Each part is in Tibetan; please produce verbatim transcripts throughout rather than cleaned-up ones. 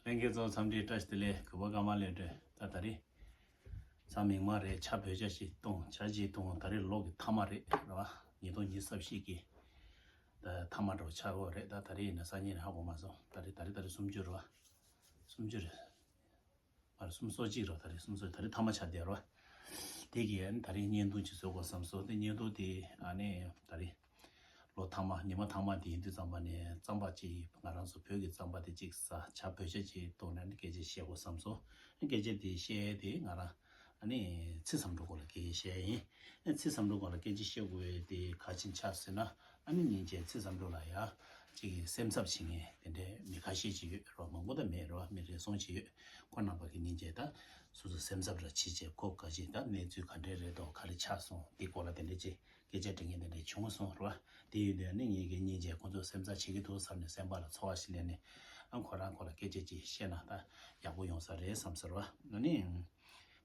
ལྷན་རྒྱས་ཚོ་འཚམས་འདྲི་བཀྲ་ཤིས་བདེ་ལེགས། གུས་པ་ཀརྨ་ལས་སྒྲོན། ད་ད་རེས་ཚ་མིག་དམར་རེད། ཇ་བོད་ཇ་ཞིག་བཏུང་། ཇ་ཅིག་བཏུང་། ད་རེས་ལོ་གི་ཐ་མ་རེད་རེད་བ། ཉིས་སྟོང་ཉི་ཤུ་རྩ་བཞི་གི་ད་ཐ་མ་འདྲ་བོ་ཆགས་ཡོད་རེད། ད་ད་རེས་ཡིན་ན་སང་ཉིན་ཧ་གོ་མ་སོང་། ད་རེས་ད་རེས་ད་རེས་སུམ་ཅུ་རེད་བ། སུམ་ཅུ་རེད། ཨ་རེ་སུམ་སོ་གཅིག་རོ། ད་རེས་སུམ་སོ་ད་རེས་ཐ་མ་ཆགས་བསྡད་རོ། དེ་གི་ཨ་ནི་ད་རེས་བརྙན་ཐུང་ཅིག་བཟོ་དགོས་བསམ་སོང་། དེ་བརྙན་ཐུང་དེ་ཨ་ནི་ད་རེས་ལོ་ཐ་མ་ཉི་མ་ཐ་མ་དེ་ཡིན་དུས་ཙམ་པ་ནས་རྩམ་པ་ཅིག་ང་རང་ཚོ་བོད་ཀྱི་རྩམ་པ་དེ་གཅིག་ཟ། ཇ་བོད་ཇ་ཅིག་བཏུང་ནས་ཨ་ནི་སྐད་ཆ་བཤད་དགོས་བསམ་སོང་། སྐད་ཆ་དེ་བཤད་དེ་ང་རང་ཨ་ནི་ཚེ་བསམ་གྲུབ་སྐོར་ལ་སྐད་ཆ་བཤད་ཡིན། ཚེ་བསམ་གྲུབ་སྐོར་ལ་སྐད་ཆ་བཤད་དགོས་དེ་ག་ཅིག་ཆགས་ཟེར་ན། ཨ་ནི་སྙིང་རྗེ། ཚེ་བསམ་གྲུབ་ལ་ཡ་ཅིག་གི་སེམས་འཚབ་བྱེད་མཁན་དེ་འདྲའི་མི་ཁ་ཤས་ཅིག་ཡོད་རེད་བ། མང་པོ་ད་མེད་རེད་བ། མི་རེ་ཟུང་ཅིག་ཡོད། ཁོ་རྣམ་པ་གི་སྙིང་རྗེ་ད་སོ་སོ་སེམས་འཚབ་ར་བྱེད་བྱེད་ཁོ་ག་ཅིག་ད་གནས་ཚུལ་ག་འདྲའི་རེད་དོ། ག་རེ་ཆགས་སོང་། འདི་སྐོར་ལ་དེ་འདྲའི་ཅིག་སྐད་ཆ་དྲི་མཁན་དེ་འདྲའི་བྱུང་སོང་རེད་བ། དེ་ཡིན་དུས་ཨ་ནི་ངེད་ཀྱི་སྙིང་རྗེ་ཁོ་ཚོ་སེམས་འཚབ་བྱེད་ཀྱི་འདུག་བསམ་ནས་སེམས་པ་ལ་ཚོར་བ་ཞིག་སླེབས་ནས་ཨ་ཁོ་རང་ཁོ་ལ་སྐད་ཆ་ཅིག་བཤད་ན་ད་ཡག་པོ་ཡོང་ས་རེད་བསམ་ཟེར་བ། ཨ་ནི།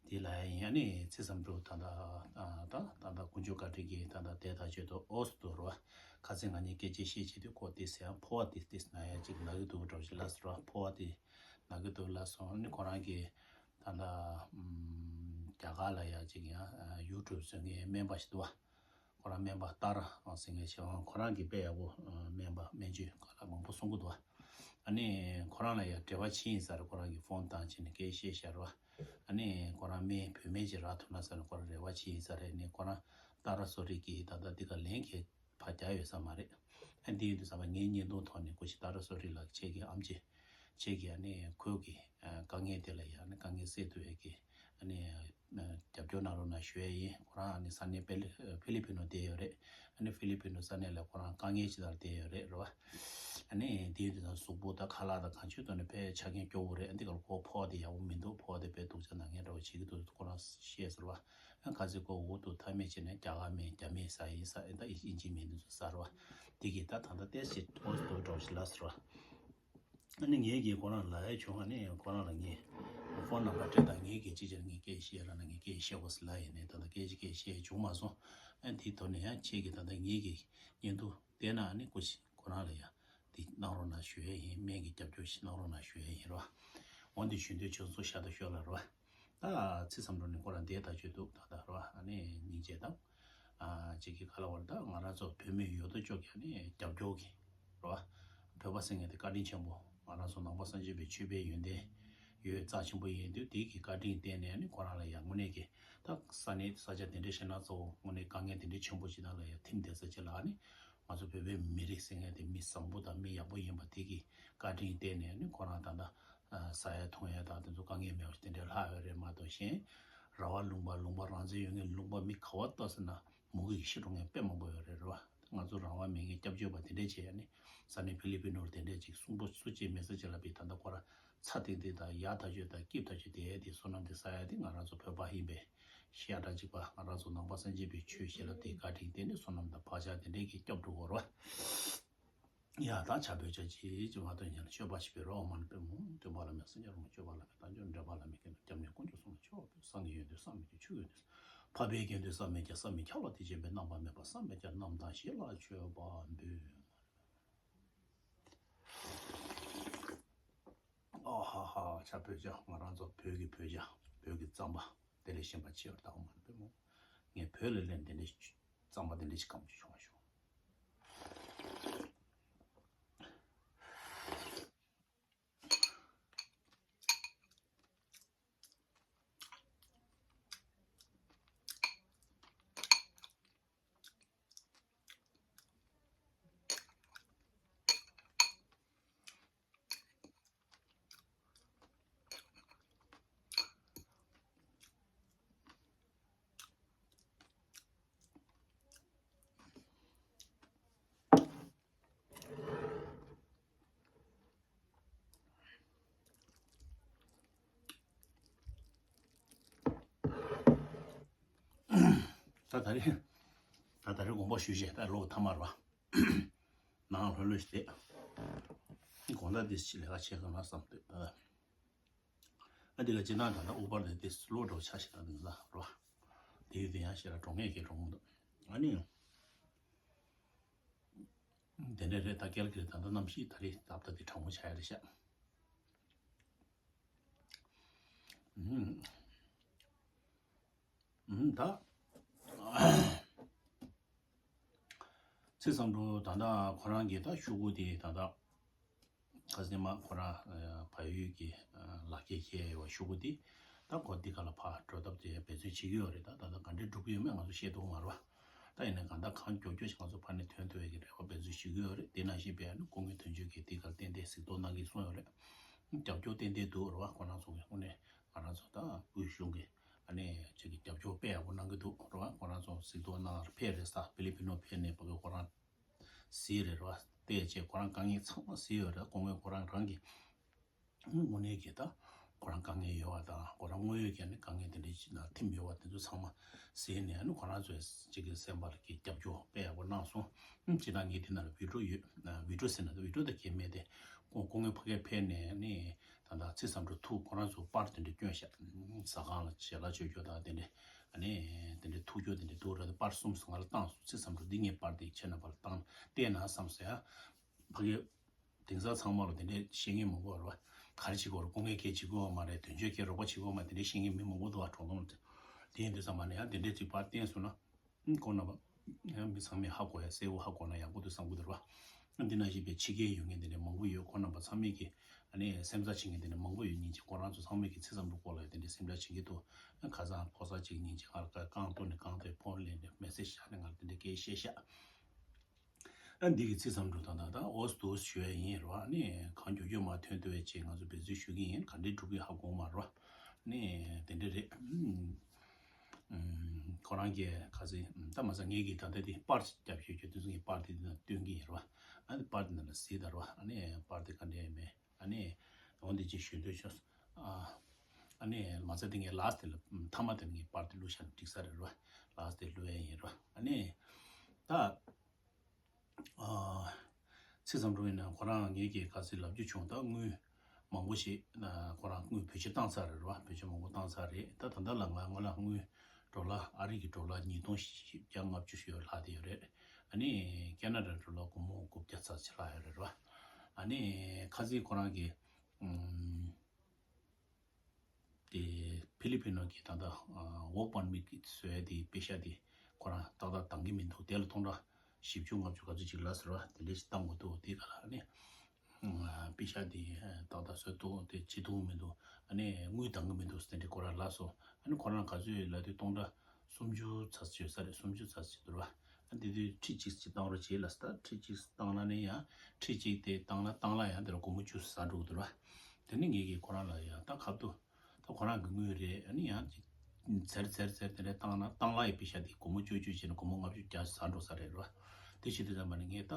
དེ་ལ་ཡང་ནི་ཚེ་བསམ་གྲུབ་ད་ལྟ་ད་ད་ལྟ་དཀོན་མཆོག་བཀའ་དྲིན་གྱིས་ད་ལྟ་དེ་ད་ཆོས་དུ་ཨོ་སི་དུ་རུ་བ། ཁ་སང་ང་གཉིས་སྐད་ཆ་བཤད་བྱེད་དུས་ཁོ་དེ་ཟེར་ཡང་ཕོ་བ་དེ་དེ་ན་ཡ་ཅིག་ན་གི་འདུག་འགྲོ་ཞིག་ལ་ཟེར་བ། ཕོ་བ་དེ་ན་གི་འདུག་ལ་སོང་། ནི་ཁོ་རང་གིས་ད་ལྟ་རྒྱ་གར་ལ་ཡ་ཅིག་ཡང་ཡུ་ཊུབ་བཟོ་མཁན་སྨན་པ་ཞིག་འདུག་བ། ཁོ་རང་སྨན་པ་ཏཱ་ར་ཟེར་མཁན་ཞིག་ཁོ་རང་གིས་དཔེ་ཡག་པོ་སྨན་པ་སྨན་བཅོས་ག་ལ་མང་པོ་གསུང་གི་འདུག་བ། ཨ་ནི་ཁོ་རང་ལ་ཡ་འབྲེལ་བ་བྱས་ཡིན་ས་རེད། ཁོ་རང་གིས་ཕོན་བཏང་བྱས་ནས་སྐད་བཤད་ཤར་བ། ཨ་ནི་ཁོ་རང་སྨན་བོད་སྨན་ཅིག་རག་ཐུབ་ན་ཟེར་ནས་ཁོ་རང་རེ་བ་བྱས་ཡིན་ས་རེད། ནི་ཁོ་རང་ཏཱ་ར་སོ་རི་གིས་ད་ལྟ་འདི་ག་ལན་གྱི་ཕ་རྒྱ་ཡོད་ས་མ་རེད། ཨ་འདི་ཡིན་དུས་ཙམ་པ་ངའི་བརྙན་ཐུང་ཐོག་ནས་སྐུ་ཞབས་ཏཱ་ར་སོ་རི་ལགས་ཁྱེད་ཀྱི་ཨམ་ཆི་ཁྱེད་ཀྱི་ཨ་ནི་ཁོའི་གི་དཀའ་ངལ་དེ་ལ་ཡ་ཨ་ནི་དཀའ་ངལ་སེལ་ཐུབ་ཡས་ཀྱི་ཨ་ནི་རྒྱབ་སྐྱོར་གནང་རོགས་གནང་ཞུ་ཡས་ཡིན། ཁོ་རང་ཨ་ནི་ས་གནས་ཕི་ལི་ཕི་ལི་པི་ནོ་བསྡད་ཡོད་རེད། ཨ་ནི་ཕི་ལི་པི་ནོ་ས་གནས་ལ་ཁོ་རང་དཀའ་ངལ་ཅིག་དང་བསྡད་ཡོད་རེད་རེད་བ། ཨ་ནི་དེའི་དུས་ཙམ་གཟུགས་པོ་དང་ཁ་ལག་དང་གང་ཅིའི་ཐོག་ནས་དཔེ་ཆ་རྐྱེན་སྐྱོ་བོ་རེད། ཨ་འདི་གར་ཁོ་ཕོག་དེ་ཡག་པོ་མི་འདུག་ཕོག་དེ་དཔེ་སྡུག་ཅག་ན་ངས་འདྲ་བོ་བྱེད་ཀྱི་འདུག་ཁོ་རང་བཤད་ཟེར་བ། ཨ་ཁ་ཚིག་ཁོ་འུ་ཐུག་ཐག་མེད་བྱས་ནས་རྒྱ་གར་མི་རྒྱ་མི་ཟ་ཡིན་ཟ་ཨེ་ད་ཨིན་ཇི་མི་འདི་ཚོ་ཟ་རེད་བ། དེ་གིས་ད་ད་ལྟ་ཏོག་ཙམ་ཨོ་སི་དོ་འདྲ་བོ་ཞིག་ལབ་ཟེར་བ། ཨ་ནི་ངེད་ཀྱིས་ཁོ་རང་ལ་ཡ་བྱུང་། ཨ་ནི་ཁོ་རང་ལ་ངས་ཕོན་ནམ་བར་སྤྲད་དང་། ངེད་ཀྱིས་ཅི་བྱས་ངས་སྐད་བཤད་ར་ན་ངས་སྐད་བཤད་དགོས་ཟེར་ལབ་ཡིན་ནའི་ད་ལྟ་སྐད་ཆ་སྐད་བཤད་བྱུང་མ་སོང་། ཨ་ནི་དེའི་ཐོག་ནས་ཡང་ཁྱེད་ཀྱིས་ད་ལྟ་ངེད་ཀྱི་བརྙན་ཐུང་བལྟས་ན་ཨ་ནི་སྐུ་མཁྱེན་ཁོ་རང་ལ་ཡ་འདི་གནང་རོགས་གནང་ཞུ་ཡས་ཡིན། སྨན་གྱི་རྒྱབ་སྐྱོར་ཞིག་གནང་རོགས་གནང་ཞུ་ཡས་ཡིན་རོ། འོན་ཏེ་ཞུ་འདོད་ཆུང་སོང་ཤ་སྟག་ཤོད་ལ་རོ། ད་ཚེ་བསམ་གྲུབ་ནི་ཁོ་རང་འདས་ད་ཆོས་འདུག་ད་ད་རོ། ཨ་ནི་སྙིང་རྗེ་དང་། ཨ་ཅིག་གི་ག་ལ་བར་ད་ང་རང་ཚོ་བོད་མི་ཡོད་དོ་ཅོག་གི་ཨ་ནི་རྒྱབ་སྐྱོར་གི་རོ། བོད་པ་ཟེར་མཁན་དེ་བཀའ་དྲིན་ཆེན་པོ། ང་རང་ཚོ་ནང་པ་སངས་རྒྱས་པའི་ཆོས་པའི་ཡོན་ཏན་ཡོད་རྩ་ཆེན་པོ་ཡིན་དུས་དེ་གི་བཀའ་དྲིན་བརྟེན་ནས་ཨ་ནི་ཁོ་རང་ལ་ཡང་དངོས་གནས་ཀྱི་ད་ས་གནས་ས་ཆ་དེ་འདྲའི་ཤེས་ན་གཙོ་བོ་དངོས་གནས་དཀའ་ངལ་དེ་འདྲའི་ཆེན་པོ་ཞིག་ནང་ལ་ཡང་ཐིམ་བསྡད་ས་ཅིག་ལ་ཨ་ནི་ང་ཚོ་བོད་པའི་མི་རིགས་ཟེར་མཁན་དེ་མི་བཟང་པོ་དང་མི་ཡག་པོ་ཡིན་པ་དེ་གི་བཀའ་དྲིན་བརྟེན་ནས་ཨ་ནི་ཁོ་རང་ད་ལྟ། ཟ་ཡ་འཐུང་ཡ་དང་དེ་ཚོ་དཀའ་ངལ་མེད་པ་ཞིག་དེ་འདྲའི་ལྷག་ཡོད་རེད་མ་གཏོགས་གཞན། ར་བ་ལུང་པ་ལུང་པ་རང་བཙན་ཡོད་མཁན་ལུང་པ་མི་ག་བ་ལྟ་ཟེར་ན་མུ་གེ་གིས་ཤི་འགྲོ་མཁན་དཔེ་མང་པོ་ཡོད་རེད་རེད་བ། ང་ཚོ་རང་དབང་མེད་མཁན་སྐྱབས་བཅོལ་བ་དེ་འདྲས་བྱས་ཡ་ནི་ས་གནས་ཕི་ལི་པི་ནོར་དེ་འདྲས་ཅིག་གསུང་པོ་སུ་གཅིག་མེད་ས་ཅིག་ལ་བི་ད་ལྟ་ཁོ་ར་ཚ་ཏིང་ཏིང་དང་ཡག་ཐག་ཆོད་དང་སྐྱིད་ཐག་ཆོད་དེ་དེ་བསོད་ནམས་དེ་ས་ཡ་དེ་ང་རང་ཚོ་བོད་པ་ཡིན་པས་ཤེས་ཡ་འདྲ་ཅིག་པ་ང་རང་ཚོ་ནང་པ་སངས་རྒྱས་པའི་ཆོས་བཤད་ལ་དེ་བཀའ་དྲིན་དེ་ནི་བསོད་ནམས་དང་བག་ཆགས་དེ་འདྲས་ཀྱིས་སྐྱབས་འགྲོ་དགོས་རེད་བ། ཡ་ད་ཆ་བོད་ཆ་ཅི་ཅི་མ་ཐོན་ཉན་ཤོད་པ་ཞིག་པའི་རོགས་མ་ནི་པའི་མོ་སྟོན་པ་ལ་མེད་སེམས་ཉེར་མོ་སྤྱོད་པ་ལ་མེད་དང་ཆོས་འདྲེན་པ་ལ་མེད་ཀྱི་ན་སྐྱབས་གནས་དཀོན་མཆོག་གསུམ་ལ་མཆོད་པ་ཕུལ། སངས་རྒྱས་ཡོན་ཏན་བསམ་མེད་ཀྱི་ཆོས་ཡོན་ཏན་འཕགས་པའི་དགེ་འདུན་བསམ་མེད་ཀྱི་བསམ་མེད་ཁྱབ་ལ་དེ་བྱེད་པའི་རྣམ་པར་སྨིན་པ་བསམ་མེད་ཀྱི་རྣམ་དག་ཞིག་ལ་མཆོད་པ་འབུལ། ཨ་ཧ་ཧ་ཆ་བོད་ཆ་ང་རང་ཚོ་བོད་ཀྱི་བོད་ཆ་བོད་ཀྱི་རྩམ་པ་དེ་ལས་གཞན་པ་ཆེ་བར་བཏང་བ་མ་ནི་པའི་མོ་ངས་བོད་ལ་ལན་དེ་འདྲའི་རྩམ་པ་དེ་འདྲའི་ཞིག་གམ་ཅིག་བྱུང་བ་བྱུང་། ད་ད་རེས་ད་ད་རེས་དགོངས་པ་ཞུས་བྱས་ད་ལོག་ཐ་མར་བ་ནང་ལྷོད་ལྷོད་བྱས་དགོང་དག་འདི་ཕྱི་ལས་ཀ་བྱེད་ག་ན་བསམ་འདུག་ཨ་འདི་ལ་ཅི་ན་ད་ལྟ་ཨུ་པར་དེ་དེ་སློ་འགྲོ་ཆ་ཞིག་ལ་འདི་ལ་རོ། དེའི་དེ་ཡང་ཞེ་ལ་གྲོང་ངེས་ཀྱི་གྲོང་མོ་འདུག་ཨ་ནི། དེ་འདྲ་རེད། ད་ཀལ་གི་ད་ལྟ་གནམ་གཤིས་ད་རེས་ད་ལྟ་དེ་གྲང་མོ་ཆགས་ཡ་རེད་ཤག་ཨུམ། ཨུམ། ད། ཚེ་བསམ་གྲུབ་ད་ལྟ་ཁོ་རང་གི་ད་ཤོག་གུ་དེ་ད་ལྟ་ཁ་སེ་མ་ཁོ་རང་བལ་ཡུལ་གྱི་ལག་འཁྱེར་བཞེས་ཡོད་པ་ཤོག་གུ་དེ་ད་ཁོ་འདི་ག་ལ་ཕར་འགྲོ་ཐབས་དེ་འབད་བརྩོན་བྱེད་ཀྱི་ཡོད་རེད། ད་ད་ལྟ་ག་འདྲས་འགྲུབ་ཀྱི་ཡོད་མེད་ང་ཚོ་ཤེས་ཐུབ་མ་རེད་པ། ད་ཡིན་ནའི་གང་ལྟར་གང་མགྱོགས་མགྱོགས་ཤིག་ང་ཚོ་ཕར་ནས་ཐོན་ཐུབ་ཡས་ཀྱི་རེ་བ་འབད་བརྩོན་ཞུ་གི་ཡོད་རེད། དེ་ནང་བཞིན་པའི་ཨ་ནི་སྐུ་ངོ་དོན་གཅོད་ཀྱིས་དེ་གར་ཏན་ཏན་གཟིགས་རྟོག་གནང་གི་གསུངས་ཡོད་རེད། རྒྱབ་སྐྱོར་ཏན་ཏན་འདུག་རེད་པ། ཁོ་རང་ཚོ་གི་ངོས་ནས་ང་རང་ཚོ་ད་དབུས་གཞུང་གི་ཨ་ནི་ཅིག་གི་རྒྱབ་སྐྱོར་དཔེ་ཡག་པོ་གནང་གི་འདུག་རེད་པ། ཁོ་རང་ཚོ་གཟིགས་རྟོག་གནང་ཕེབས་རེད། ས་ཕི་ལི་པི་ནོ་ཕེབས་ནས་ཕ་གི་ཁོ་རང་གཟིགས་རེད་རེད་པ། བལྟས་བྱས་ཁོ་རང་དཀའ་ངལ་ཚང་མ་གཟིགས་ཡོད་རེད། སྐུ་ངོ་ཁོ་རང་རང་གི་དངོས་གནས་ཀྱི་ད་ཁོ་རང་དཀའ་ངལ་ཡོད་པ་དང་ཁོ་རང་དངོས་ཡོད་ཀྱི་ནི་དཀའ་ངལ་དེ་འདྲའི་ཅིག་ནང་ཐིམ་ཡོད་པ་དེ་ཚོ་ཚང་མ་གཟིགས་ནས་ཨ་ནི་ཁོ་རང་ཚོའི་ཅིག་གི་སེམས་པ་ལ་གི་རྒྱབ་སྐྱོར་དཔེ་ཡག་པོ་གནང་སོང་། ཅི་ད་ངས་དེ་ནང་ལ་བི་ཌིའོ་ཡོད། བི་ཌིའོ་ཟེར་ན་ད་བི་ཌིའོ་ད་གས་མེད་དེ་ཁོ་སྐུ་ངོ་ཕ་གིར་ཕེབས་ནས་ནི་ད་ད་ཚེ་བསམ་གྲུབ་ཐུག་ཁོ་རང་ཚོ་པར་དེ་འདྲ་བསྐྱོན་ཤག་ཟ་ཁང་ལ་ཞལ་ལག་མཆོད་རྒྱུ་དང་དེ་འདྲ་ཨ་ནི་དེ་འདྲ་ཐུག་རྒྱུ་དེ་འདྲ་འདུག་ར། ད་པར་གསུམ་ང་ལ་བཏང་སོང་། ཚེ་བསམ་གྲུབ་འདི་ངས་པར་དེ་ཁྱེད་རྣམ་པ་ལ་བཏང་བལྟས་ན་བསམ་སོང་ཡ། ཕ་གི་དེང་སང་ཚང་མ་ལ་དེ་འདྲའི་བཤད་མཁན་མང་པོ་ཡོད་རེད་པ། ག་རེ་བྱེད་དགོས་རེད། སྐུ་ངལ་སྐད་བྱེད་དགོས་པ་མ་རེད། དོན་གཅོད་སྐད་རོགས་པ་བྱེད་དགོས་མ་དེ་འདྲའི་བཤད་མཁན་མི་མང་པོ་འདུག་པ། གྲོང་ཚོ་ལ་དེ་ཡིན་དུས་ཙམ་པ་ནས་ཡང་དེ་འདྲའི་ཅིག་པར་བསྟན་སོང་ན་ཁོང་རྣམ་པ་ཡང་མི་ཚང་མས་ཧ་གོ་ཡ་གསལ་པོ་ཧ་གོ་ན་ཡག་པོ་འདུག་བསམ་གི་འདུག་རེད་པ། འདི་ནང་བཞིན་པའི་ཕྱི་རྒྱལ་ཡོད་མཁན་དེ་འདྲ་མང་པོ་ཡོད། ཁོང་རྣམ་པ་ཚང་མས་ཀྱི་ཨ་ནི་སེམས་འཚབ་བྱེད་མཁན་དེ་འདྲ་མང་པོ་ཡོད། སྙིང་རྗེ། ཁོང་རང་ཚོ་ཚང་མས་ཀྱི་ཚེ་བསམ་གྲུབ་སྐོར་ལ་ཡང་དེ་འདྲའི་སེམས་ཁྲལ་བྱེད་ཀྱི་འདུག་ཁ་སང་ཕོ་གསར་ཅིག་སྙིང་རྗེ་ང་ལ་རྐང་བཙུགས་ནས་རྐང་དེ་ཕོན་ལེན་ནས་མེ་སེ་ཇི་བཞག་ནས་ང་ལ་དེ་འདྲའི་སྐད་བཤད་ཤག་ཨ་འདི་གི་ཚེ་བསམ་གྲུབ་དང་ད་ལྟ་ཨོ་སི་དུ་ཞུ་ཡ་ཡིན་རོ། ཨ་ནི་གང་མགྱོགས་མགྱོགས་མར་ཐོན་ཐུབ་པའི་ཆེད་ང་ཚོ་འབད་བརྩོན་ཞུ་གི་ཡིན། ག་འདྲའི་འགྲུབ་ཀྱི་ཧ་གོ་མ་རོ། ཨ་ནི་དེ་འདྲ་རེད། ཨུམ། ཁོ་རང་གིས་ཁ་སང་ད་མ་ཟ་ངེད་ཀྱིས་ད་ལྟ་དེ་པར་རྒྱབ་ཤོད་ཀྱི་དུས་ཚོད་ངས་པར་དེ་དེ་ན་སྟོན་གྱི་ཡིན་རོ། ཨ་ནི་པར་དེ་ནང་ལ་གཟིགས་ད་རོ། ཨ་ནི་པར་དེ་ག་འདྲ་ཡིན་མེད། ཨ་ནི་འོ་འདི་ཅིག་ཞུ་འདོད་བྱུང་། ཨ་ཨ་ནི་མ་ཟ་དེ་ངས་ལཱ་སི་ཊི་དེ་ལ་མཐའ་མ་དེ་ལ་ངས་པར་དེ་བླུགས་བཞག་ན་འགྲིག་ས་རེད་རོ། ལཱ་སི་ཊི་དེ་བླུགས་ཡ་ཡིན་རོ། ཨ་ནི་ད། ཚེ་བསམ་གྲུབ་ཡིན་ན་ཁོ་རང་ངེད་ཀྱིས་ག་ཚོད་ལབ་རྒྱུ་བྱུང་། ད་དངུལ་མང་པོ་ཞིག་ཁོ་རང་དངུལ་བེད་སྤྱོད་བཏང་ཚར་རེད་རོ། བེད་སྤྱོད་མང་པོ་བཏང་ཚར་རེད། ད་ད་ལྟ་ལ་ང་ང་ལ་དངུལ་ཌོ་ལར་ཨ་རི་གི་ཌོ་ལར་ཉིས་སྟོང་བཞི་བརྒྱ་ལྔ་བཅུ་ཞིག་ཡོད་ལྷག་བསྡད་ཡོད་རེད། ཨ་ནི་ཁེ་ན་ཌ་ཌོ་ལར་སྒོར་མོ་དགུ་བརྒྱ་ཙམ་ཞིག་ལྷག་ཡོད་རེད་རོ། ཨ་ནི་ཁ་སང་ཁོ་རང་གིས་ཨུམ། དེ་ཕི་ལི་པི་ནོ་གི་ད་ལྟ་ཝོག་པར་མིཊ་གི་བཟོ་ཡ་དེ་པེ་ཤ་དེ་ཁོ་རང་ཏག་ཏག་འདང་གི་མི་འདུག་དེ་ལ་སྟོང་ཕྲག་བཞི་བཅུ་ལྔ་བཅུ་ག་ཚོད་ཅིག་ལབ་ཟེར་བ་དེ་འདྲ་ཞིག་བཏང་དགོས་འདུག་དེ་ག་ལ་ནི་པེ་ཤ་དེ་ཏག་ཏག་བཟོ་ཐུབ་དེ་བྱེད་ཐུབ་མི་འདུག་ཨ་ནི་དངུལ་འདང་གི་མི་འདུག་དེ་འདྲ་ཁོ་རང་ལབ་སོང་། ཨ་ནི་ཁོ་རང་ག་ཚོད་ལབ་དུས་སྟོང་ཕྲག་སུམ་ཅུ་ཙམ་ཅིག་ཡོད་ས་རེད། སུམ་ཅུ་ཙམ་ཅིག་འདུག་ར། ཨ་འདི་དུས་ཁྲི་གཅིག་ཅིག་བཏང་རོགས་བྱེད་ལབ་ས། ད་ཁྲི་གཅིག་བཏང་ན་ནི་ཡང་ཁྲི་གཅིག་དེ་བཏང་ན་བཏང་ལ་ཡང་དེ་ལ་སྒོར་མོ་བཅུ་ཟ་འགྲོ་གི་འདུག་ར། དེ་ནི་ངེད་ཀྱིས་ཁོ་རང་ལ་ཡང་ད་ཁ་ཐུག་ད་ཁོ་རང་གི་དངུལ་རེད། ཨ་ནི་ཡང་ཅིག་ཚེར་ཚེར་ཚེར་དེ་འདྲ་བཏང་ན་བཏང་ལ་ཡི་པེ་ཤ་དེ་སྒོར་མོ་བཅུ་བཅུ་བྱས་ན་སྒོར་མོ་ལྔ་བཅུ་བརྒྱ་ཟ་འགྲོ་ས་རེད་ར། དེ་བྱེད་དུས་ཙམ་པ་ནི་ངས་ད་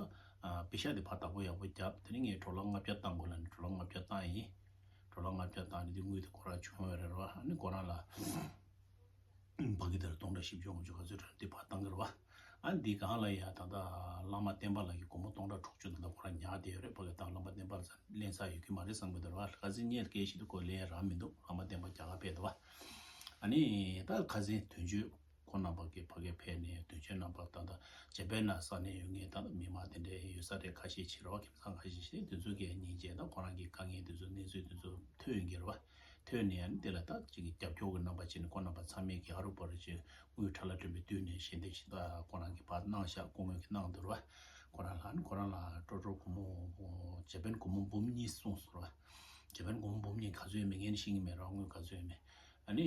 པེ་ཤ་དེ་ཕར་བདག་པོ་ཡག་པོ་བརྒྱབ། དེ་ནི་ངས་ཌོ་ལར་ལྔ་བརྒྱ་བཏང་དགོས་ལབ་ནས་ཌོ་ལར་ལྔ་བརྒྱ་བཏང་ཡིན། ཌོ་ལར་ལྔ་བརྒྱ་བཏང་ནས་དེ་དངུལ་དེ་ཁོ་རང་བྱུང་ཡོད་རེད་ར། ཨ་ནི་ཁོ་རང་ལ་ཕ་གི་དེར་སྟོང་ཕྲག་བཞི་བཅུ་ལྔ་བཅུ་ག་ཚོད་རེད་འདི་ཕར་བཏང་གི་རེད་བ། ཨ་འདི་སྒང་ལ་ཡ་ད་ལྟ་བླ་མ་བསྟན་པ་ལགས་ཀྱི་སྒོར་མོ་སྟོང་ཕྲག་དྲུག་ཅུ་ད་ལྟ་ཁོ་རང་ཉར་བསྡད་ཡོད་རེད། ཕ་གི་ད་བླ་མ་བསྟན་པ་ལགས་ལེན་ས་ཡོད་ཀྱི་མ་རེད་བསམ་གི་འདུག་རེད་བ། ཁ་སང་ངས་སྐད་ཆ་དེ་ཁོ་ལེན་རག་མི་འདུག་བླ་མ་བསྟན་པ་རྒྱ་གར་ཕེབས་འདུག་བ། ཨ་ནི་ད་ཁ་སང་དོན་གཅོད་ཁོང་རྣམ་པ་གི་ཕ་གི་ཕེབས་ནས་དོན་གཅོད་རྣམ་པ་ད་ལྟ་ཇ་པན་ན་ས་གནས་ཡོད་ངེས་ད་ལྟ་མི་མང་དེ་འདྲ་ཡོད་ས་རེད། ཁ་ཤས་ཕྱི་རོགས་ཁྱིམ་ཚང་ཁ་ཤས་ཤིག་དེ་ཚོ་གི་སྙིང་རྗེ་ད་ཁོ་རང་གི་དཀའ་ངལ་དེ་ཚོ་གནས་ཚུལ་དེ་ཚོ་ཐོས་ཡོང་གི་རེད་བ། ཐོས་ནས་ཨ་ནི་དེ་ལ་ད་ཅིག་གི་རྒྱབ་སྐྱོར་གྱི་རྣམ་པ་བྱས་ནས་ཁོང་རྣམ་པ་ཚང་མས་ཀྱི་ཧ་རུ་པ་རུ་ཅིག་དངུལ་ཁྲ་ལ་ཐོན་པའི་དུས་ནས་ཞལ་འདེབས་ཤིག་ད་ཁོང་རང་གིས་ཕར་གནང་ཤག་སྐུ་ངོ་གིས་གནང་འདུག་ར། ཁོ་རང་ལ་ཨ་ནི་ཁོ་རང་ལ་ཀྲོ་ཀྲོ་སྒོར་མོ་ཇ་པན་སྒོར་མོ་འབུམ་གཉིས་གསུངས་སོང་ར། ཇ་པན་སྒོར་མོ་འབུམ་གཉིས་ག་ཚོད་ཡོད་མེད་ངས་ནི་ཤེས་ཀྱི་མེད་ར། དངུལ་ག་ཚོད་ཡོད་མེད། ཨ་ནི་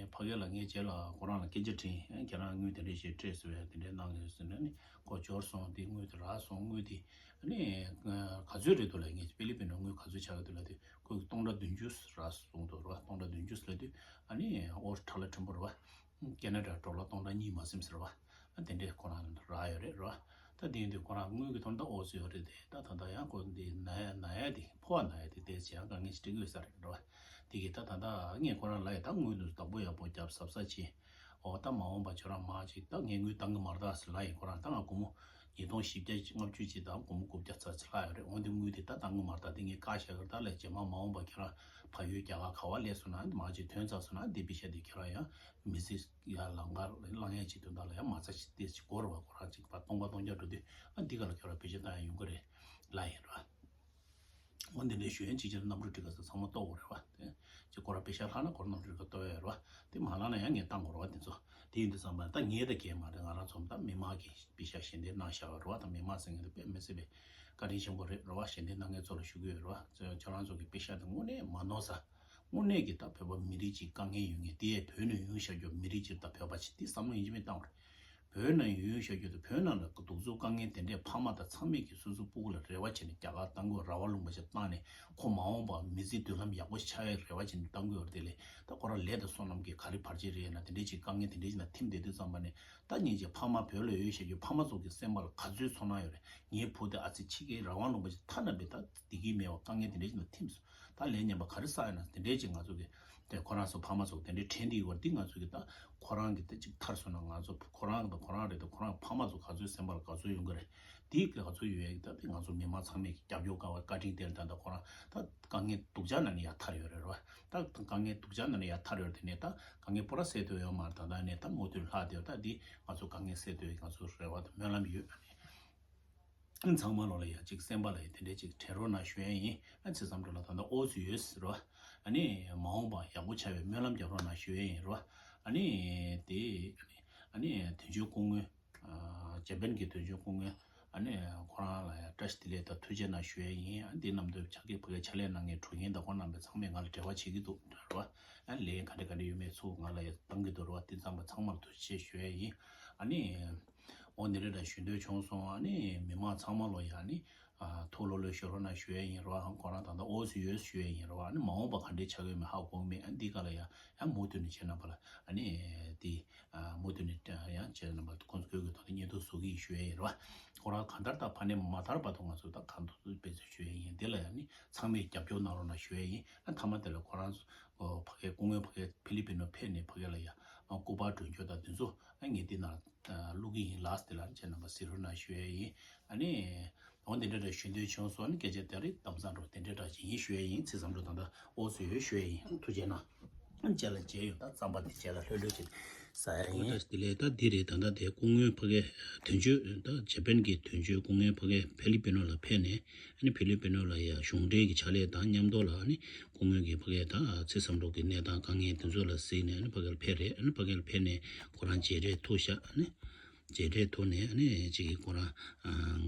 ཕ་གི་ལ་ངས་རྗེས་ལ་ཁོ་རང་ལ་སྐད་ཆ་དྲིས། ཨ་ཁྱེད་རང་དངུལ་དེ་འདྲ་ཞིག་སྤྲད་སོང་ཡ་དེ་འདྲ་གནང་ཡོད་ཟེར་ནས་ཨ་ནི་ཁོ་འབྱོར་སོང་དེ་དངུལ་དེ་རག་སོང་དངུལ་དེ། ཨ་ནི་ག་ཚོད་རེད་འདུག་ལབ། ངས་ཕི་ལི་པིན་ནང་དངུལ་ག་ཚོད་ཆགས་ཀྱི་འདུག་ལབ་དུས་ཁོས་སྟོང་ཕྲག་བདུན་ཅུ་རག་སོང་འདུག་ར། སྟོང་ཕྲག་བདུན་ཅུ་ལབ་དུས་ཨ་ནི་ཨོ་ཁྲ་ལ་ཕྲན་བུ་རེད་བ། ཁེ་ན་ཌ་ཌོ་ལར་སྟོང་ཕྲག་གཉིས་མ་ཟིན་ཟེར་བ། ཨ་དེ་འདྲས་ཁོ་རང་རག་ཡོད་རེད་ར། ད་དེ་ཡིན་དུས་ཁོ་རང་དངུལ་གྱི་ཐོག་ནས་ད་ཨོ་ཙི་ཡོད་རེད་དེ། ད་ད་ལྟ་ཡང་ཁོ་འདི་ན་ཡ་ན་ཡ་དེ་ཕོ་བ་ན་ཡ་དེ་དེ་ཅི་ཡང་དཀའ་ངལ་ཞིག་འཕྲད་ཀྱི་ཡོད་ས་རེད་ར། དེ་གི་ད་ད་ལྟ་ངས་ཁོ་རང་ལ་ཡ་ད་དངུལ་དུ་བདག་པོ་ཡག་པོ་རྒྱབ་གཟབ་གཟབ་བྱེད། ཨོ་ད་མ་འོངས་པ་ཁྱོད་རང་མ་ཅིག་ད་ངས་དངུལ་བཏང་གི་མ་རེད་ད་ཟེར་ལབ་ཡིན། ཁོ་རང་ད་ང་སྒོར་མོ་ཉིས་སྟོང་བཞི་བརྒྱ་ལྔ་བཅུ་ཅིག་དང་སྒོར་མོ་དགུ་བརྒྱ་ཙམ་ཅིག་ལྷག་ཡོད་རེད། འོན་ཏེ་དངུལ་དེ་ད་བཏང་གི་མ་རེད་ད། དེ་ངས་བཀག་བཞག་གི་རེད། ད་ལས་རྗེས་མ་མ་འོངས་པ་ཁྱོད་རང་ཕ་ཡུལ་རྒྱ་གར་ག་པར་སླེབས་སོང་ན་མ་ཅིག་ཐོན་ཚར་སོང་ན་འདི་པེ་ཤ་དེ་ཁྱོད་རང་ཡང་མི་ཚེ་ཡར་ལམ་ཁར་ལངས་ཡས་ཅིག་དོན་དག་ལ་ཡང་མ་རྩ་ཅིག་ཏོག་ཙམ་འགོར་བ། ཁོ་རང་ཅིག་ཕར་སྟོང་པ་སྟོང་རྐྱང་འགྲོ་དུས་ཨ་འདི་ག་ལ་ཁྱོད་རང་བེད་སྤྱོད་བཏང་ཡ་ཡོང་གི་རེད་ལབ་ཡིན་ར། འོ་འདི་འདྲའི་ཞུ་ཡན་ཅིག་ཅར་གནམ་གྲུ་ཁྲི་ཁ་ས་ཚང་མ་གཏོགས་དགོས་རེད་བ། དེ་ དེ་ཁོ་རང་པེ་ཤག་ལྷག་ན་ཁོ་རང་ནང་ཁུལ་ག་གཏོད་ཡ་རེད་བ། དེ་མ་ལྷག་ན་ཡང་ངས་བཏང་དགོས་རེད་བ་དེ་ཚོ། དེ་ཡིན་དུས་ཙམ་པ་ད་ངས་ད་གས་མ་རེད། ང་རང་ཚོ་ད་མི་མང་གིས་པེ་ཤག་ཞལ་འདེབས་གནང་བཞག་པ་རེད་བ། ད་མི་མང་ཟེར་མཁན་དེ་དཔེ་མི་སྲིད་པའི་བཀའ་དྲིན་ཆེན་པོ་རེད་རེད་བ། ཞལ་འདེབས་གནང་མཁན་ཚོ་ལ་ཞུ་གི་ཡོད་རེད་བ། ཁྱེད་རང་ཚོ་གི་པེ་ཤག་དེ་དངོས་གནས་མ་ནོར་ས། དངོས་གནས་ཀྱི་ད་བོད་པ་མི་རིགས་གཅིག་དཀའ་ངལ་ཡོད་མཁན་དེ་བོད་ནས་ཡོང་བཞག་རྒྱུ་མི་རིགས་གཅིག་ད་བོད་པ་གཅིག་དེ་བསམ་བློ་ཡིན་གཅིག་མིན་བཏང་བ་རེད། བོད་ནང་ཡོད་བཞག་རྒྱུ་དང་བོད་ནང་ལ་གདུག་རྩུབ་དཀའ་ངལ་དེ་འདྲའི་ཕ་མ་དང་ཚང་མས་ཀྱིས་སོ་སོའི་སྤུ་གུ་ལ་རེ་བ་བྱས་ནས་རྒྱ་གར་གཏང་དགོས་རེ་བ་ལུང་པ་ཞིག་བཏང་ནས་ཁོ་མ་འོངས་པར་མི་ཚེའི་མདུན་ལམ་ཡག་པོ་ཞིག་ཆགས་ཡའི་རེ་བ་བྱས་ནས་གཏང་དགོས་ཡོད་རེད། དེ་ལས་ད་ཁོ་རང་ལས་དང་བསོད་ནམས་ཀྱིས་ག་རེ་བར་ཆད་རེད་ན། དེ་འདྲའི་ཅིག་དཀའ་ངལ་དེ་འདྲའི་ཅིག་ནང་ཐིམ་བསྡད་དུས་ཙམ་པ་ནས་ད་སྙིང་རྗེ། ཕ་མ་བོད་ལ་ཡོད་བཞག་རྒྱུ་ཕ་མ་ཚོ་གི་སེམས་པ་ལ་ག་ཚོད་ཚོར་སྣང་ཡོད་རེད། ངའི་བུ་དེ་ཨ་ཙི་ཕྱི་རྒྱལ་རང་དབང་ལུང་པ་ཞིག་ཐ་ན་པའི་ད་བདེ་སྐྱིད་མེད་པ་དཀའ་ངལ་དེ་འདྲའི་ཅིག་ནང་ཐིམ་སོང་། ད་ལན་ཉན་པ་ག་རེ་བསགས་ཡོད་ན། དེ་འདྲའི་ཅིག་ང་ཚོ་གི་དེ་ཁོ་རང་ཚོ་ཕ་མ་ཚོ་དེ་འདྲའི་དྲན་དེ་ཡོད་པ་འདི་ང་ཚོ་གི་ད་ཁོ་རང་གི་དེ་ཅིག་མཐར་སོང་ན་ང་ཚོ་ཁོ་རང་གི་ད་ཁོ་རང་རེད། ད་ཁོ་རང་ཕ་མ་ཚོ་ག་ཚོད་སེམས་པ་ལ་ག་ཚོད་ཡོང་གི་རེད། དེ་ག་ཚོད་ཡོད་ཡག་ད་དེ་ང་ཚོ་མི་མང་ཚང་མས་ཀྱི་རྒྱབ་སྐྱོར་དཀའ་བ་བཀའ་དྲིན་དེ་ལ་ད་ད་ཁོ་རང་ད་དཀའ་ངལ་སྡུག་ཅག་ནང་ནས་ཡར་ཐར་ཡོད་རེད་རོ། ད་དཀའ་ངལ་སྡུག་ཅག་ནང་ནས་ཡར་ཐར་ཡོད་རེད། དེ་ནས་ད་དཀའ་ངལ་པོ་ར་སེལ་ཐུབ་ཡོད་མ་རེད། ད་ད་ནས་ད་མུ་མཐུད་ལྷག་བསྡད་ཡོད། ད་འདི་ང་ཚོ་དཀའ་ངལ་སེལ་ཐུབ་ཡག་ང་ཚོ་རེ་བ་དང་སྨོན་ལམ་ཡོད། ཨ་ནི། ཚང་མ་ལོ་ལ་ཡ་གཅིག་སེམས་པ་ལ་ཡ་དེ་འདྲའི་གཅིག་དྲན་རོགས་གནང་ཞུ་ཡ་ཡིན། ཨ་ཚེ་བསམ་གྲུབ་ལ་ད་ལྟ་ཨོ་ཙི་ཡོད་ཟེར་རོ། ཨ་ནི་མ་འོངས་པ་ཡག་པོ་ཆགས་པའི་སྨོན་ལམ་རྒྱབ་རོགས་གནང་ཞུ་ཡ་ཡིན་རོ། ཨ་ནི་དེ་ཨ་ནི་དོན་གཅོད་སྐུ་ངོ། ཇེ་པན་གྱི་དོན་གཅོད་སྐུ་ངོ། ཨ་ནི་ཁོ་རང་ལ་ཡ་བཀྲ་ཤིས་བདེ་ལེགས་དང་ཐུགས་རྗེ་གནང་ཞུ་ཡ་ཡིན། ཨ་འདི་རྣམས་དོན་ཕྱག་གི་ཕ་གའི་ཕྱག་ལས་གནང་མཁན་དྲུང་ཡིན་དང་ཁོང་རྣམ་པས་ཚང་མས་ང་ལ་འབྲེལ་བ་བྱེད་ཀྱི་འདུག་རོ། ཨ་ལན་ག་འདྲ་ག་འདྲ་ཡོད་མེད་ཚུར་ང་ལ་ཡ་བཏང་གི་འདུག་རོ། དེ་ཙམ་པ་ཚང་མར་ཐུགས་རྗེ་ཆེ་ཞུ་ཡ་ཡིན། ཨ་ནི། འོ་འདི་འདྲ་འདྲ་ཞུ་འདོད་བྱུང་སོང་། ཨ་ནི་མི་མང་ཚང་མ་ལོ་ཡ་ཨ་ནི་ཐུགས་ལྷོད་ལྷོད་བཞུགས་རོགས་གནང་ཞུ་ཡ་ཡིན་རོ། ཨ་ཁོ་རང་ད་ལྟ་ཨོ་ཙི་ཡོད་ཞུ་ཡ་ཡིན་རོ། ཨ་ནི་མ་འོངས་པ་ག་འདྲའི་ཆགས་ཡོད་མེད་ཧ་གོ་གི་མེད། ཨ་འདི་ག་ལ་ཡ་ཡང་མུ་མཐུད་ནས་ཁྱེད་རྣམ་པ་ལ་ཨ་ནི་འདི་མུ་མཐུད་ནས་ཡང་ཁྱེད་རྣམ་པ་ཁོང་ཚོ་སྐྱོད་དགོས་དོན་དུ་བརྙན་ཐུང་བཟོ་གི་ཡིན་ཞུ་ཡ་ཡིན་རོ། ཁོ་རང་གང་ལྟར་ད་ཕ་ནས་མ་ཐར་བར་དུ་ང་ཚོ་ད་གང་ཐུབ་ཐུབ་འབད་བརྩོན་ཞུ་ཡ་ཡིན། འདི་ལ་ཡ་ནི་ཚང་མས་རྒྱབ་སྐྱོར་གནང་རོགས་གནང་ཞུ་ཡ་ཡིན། ཨ་མཐའ་མ་དེ་ལ་ཁོ་རང་ཚོ་ཕ་གའི་སྐུ་ངོ་ཕ་གའི་ཕི་ལི་པི་ནོ་ཕེབས་ནས་ཕ་གའི་ལ་ཡ་སྐུ་པར་སྒྲོན་སྐྱོར་དང་དེ་ཚོ་ཨ་ངས་འདི་ནང་བླུག་གི་ཡིན་ལགས། དེ་ལ་ཁྱེད་རྣམ་པ་གཟིགས་རོགས་གནང་ཞུ་ཡ་ཡིན། ཨ་ནི་འོ་འདི་འདྲ་འདྲ་ཞུ་འདོད་བྱུང་སོང་། ཨ་ནི་སྐད་ཆ་དེ་རིགས་གཏམ་བཟང་འགྲོ་དེ་འདྲ་འདྲ་ཞིག་ཡིན་ཞུ་ཡ་ཡིན། ཚེ་བསམ་གྲུབ་ད་ལྟ་ཨོ་ཙི་ཡོད་ཞུ་ཡ་ཡིན། ཐུགས་རྗེ་གནང་། རྗེས་ལ་མཇལ་ཡོང་། ད་རྩམ་པ་དེ་རྗེས་ལ་ལྷོད་ལྷོད་ཅིག་ཟ་ཡ་ཡིན། ཨོ་ད་དེ་ལས་ད་འདི་རེད། ད་ལྟ་དེ་སྐུ་ངོའི་ཕ་གའི་དོན་གཅོད་ད་ཇེ་པན་གྱི་དོན་གཅོད་སྐུ་ངོའི་ཕ་གའི་ཕེ་ལི་པི་ནོ་ལ་ཕེབས་ནས། ཨ་ནི་ཕེ་ལི་པི་ནོ་ལ་ཡ་གཞུང་འབྲེལ་གྱི་ཕྱག་ལས་དང་མཉམ་དུ་ལ་ཨ་ནི་སྐུ་ངོའི་གི་ཕ་གའི་ད་ཚེ་བསམ་གྲུབ་ཀྱི་གནས་སྟངས་དཀའ་ངལ་དེ་ཚོ་ལ་གཟིགས་ནས་ཨ་ནི་ཕ་གའི་ལ་ཕེབས་རེད། ཨ་ནི་ཕ་གའི་ལ་ཕེབས་ནས་ཁོ་རང་མཇལ་འཕྲད་ཐུག་ཤག་ཨ་ནི་མཇལ་འཕྲད་ཐུག་ནས་ཨ་ནི་ཅིག་གི་ཁོ་རང་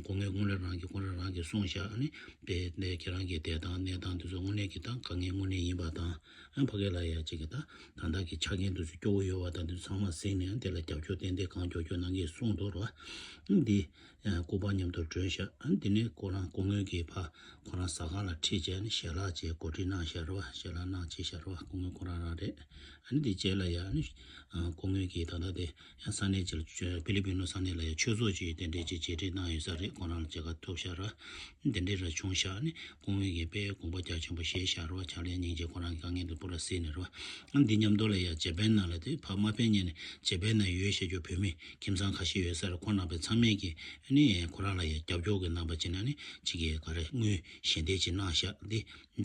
སྐུ་ངོའི་སྐུ་ངོ་རང་གི་ཁོ་རང་རང་གི་གསུངས་ཤག་ཨ་ནི་དེ་ནས་ཁྱེད་རང་གི་བསྡད་སྟངས་གནས་སྟངས་དེ་ཚོ་དངོས་གནས་ཀྱི་ད་དཀའ་ངལ་དངོས་གནས་ཡིན་པ་དང་། ཨ་ཕ་གི་ལ་ཡ་གཅིག་གི་ད་ད་ལྟ་གི་ཆ་རྐྱེན་དེ་ཚོ་སྐྱོ་བོ་ཡོད་པ་དང་དེ་ཚོ་ཚང་མ་གཟིགས་ནས་དེ་ལ་རྒྱབ་སྐྱོར་ཏན་ཏན་གང་མགྱོགས་མགྱོགས་གནང་གི་གསུངས་འདུག་ར། འདི་སྐུ་པར་མཉམ་དུ་སྒྲོན་ཤག་ཨ་འདི་ནས་ཁོ་རང་སྐུ་ངོ་གི་ཕ་ཁོ་རང་ཟ་ཁང་ལ་ཁྲིད་བྱས་ནས་ཞལ་ལག་བཅས་གོ་སྒྲིག་གནང་ཤག་ར་བ། ཞལ་ལག་གནང་བྱས་ཤག་ར་བ། སྐུ་ངོ་ཁོ་རང་རང་རེད། ཨ་ནི་འདི་རྗེས་ལ་ཡ་ཨ་ནི་སྐུ་ངོ་གི་ད་ལྟ་དེ། ཡང་ས་གནས་ཅིག་ལ་ཕི་ལི་པི་ནོ་ས་གནས་ལ་ཡང་ཆོས་ཚོགས་ཅིག་དེ་འདྲས་ཅིག་མཇལ་འཕྲད་གནང་ཡོད་ས་རེད། ཁོང་རང་ལ་མཇལ་ཁ་ཐོབ་ཤག་ར། དེ་འདྲས་ར་བྱུང་ཤག་ནི་སྐུ་ངོ་གིས་དཔེ་དགོངས་པ་རྒྱ་ཆེན་པོ་བཞེས་ཤག་ར་བ། ཕྱག་ལས་སྙིང་རྗེ། ཁོ་རང་གི་དཀའ་ངལ་འདི་པོ་ར་སེལ་ནས་ར་བ། འདི་མཉམ་དུ་ལ་ཡང་ཇེ་པན་ནང་ལ་དེ་ཕ་མ་ཕན་ཉེ་ནས་ཇེ་པན་ནང་ཡོད་ཤེས་རྒྱུ་བོད་མི་ཁྱིམ་ཚང་ཁ་ཤས་ཡོད་ས་རེད། ཁོང་རྣམ་པས་ཚང་མས་ཀྱི་ནི་ཁོ་རང་ལ་ཡང་རྒྱབ་སྐྱོར་གྱི་རྣམ་པ་ཅིག་ན་ནི་ཅིག་གི་ག་རེ་དངུལ་ཞལ་འདེབས་ཅིག་གནང་ཤག་འདི་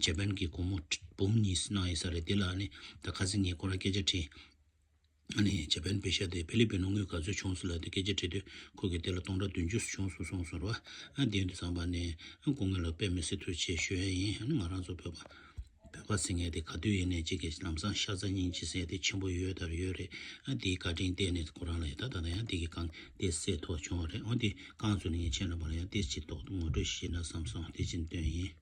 ཇེ་པན་གྱི་སྒོར་མོ་འབུམ་གཉིས་གནང་ཡོད་ས་རེད། འདི་ལ་ནི་ད་ཁ་སང་ངས་ཁོ་རང་སྐད་ཆ་དྲིས། ཨ་ནི་ཇེ་པན་པེ་ཤ་དེ་ཕི་ལི་པི་ནོ་དངུལ་ག་ཚོད་བྱུང་སོང་ལབ་དུས་སྐད་ཆ་དྲིས་དུས་ཁོ་གིས་དེ་ལ་སྟོང་ཕྲག་བདུན་ཅུ་བྱུང་སོང་གསུངས་སོང་ར་བ། ཨ་དེ་ཡིན་དུས་ཙམ་པ་ནས་ཨ་སྐུ་ངོ་ལ་དཔེ་མི་སྲིད་ཐུགས་རྗེ་ཆེ་ཞུ་ཡ་ཡིན། ཨ་ནི་ང་རང་ཚོ་བོད་པ་བོད་པ་ཟེར་མཁན་དེ་ག་དུས་ཡིན་ནའི་གཅིག་གིས་ལམ་སང་ཤ་ཚ་སྙིང་རྗེ་ཟེར་དེ་ཆེན་པོ་ཡོད་དང་ཡོད་རེད། ཨ་དེའི་བཀའ་དྲིན་བརྟེན་ནས་ཁོ་རང་ལ་ཡ་ད་ད་ད་ཡང་དེ་གི་རྐང་དེ་སེལ་ཐུབ་བྱུང་བ་རེད། འོ་དེ་རྐང་བཙུགས་ནས་ངས་ཁྱེད་རྣམ་པ་ལ་ཡང་དེ་ཅིག་ཏོག་ཏུ་ངོ་སྤྲོད་ཞུས་ན་བསམ་སོང་། དེ་ཅིག་འདོན་ཡིན།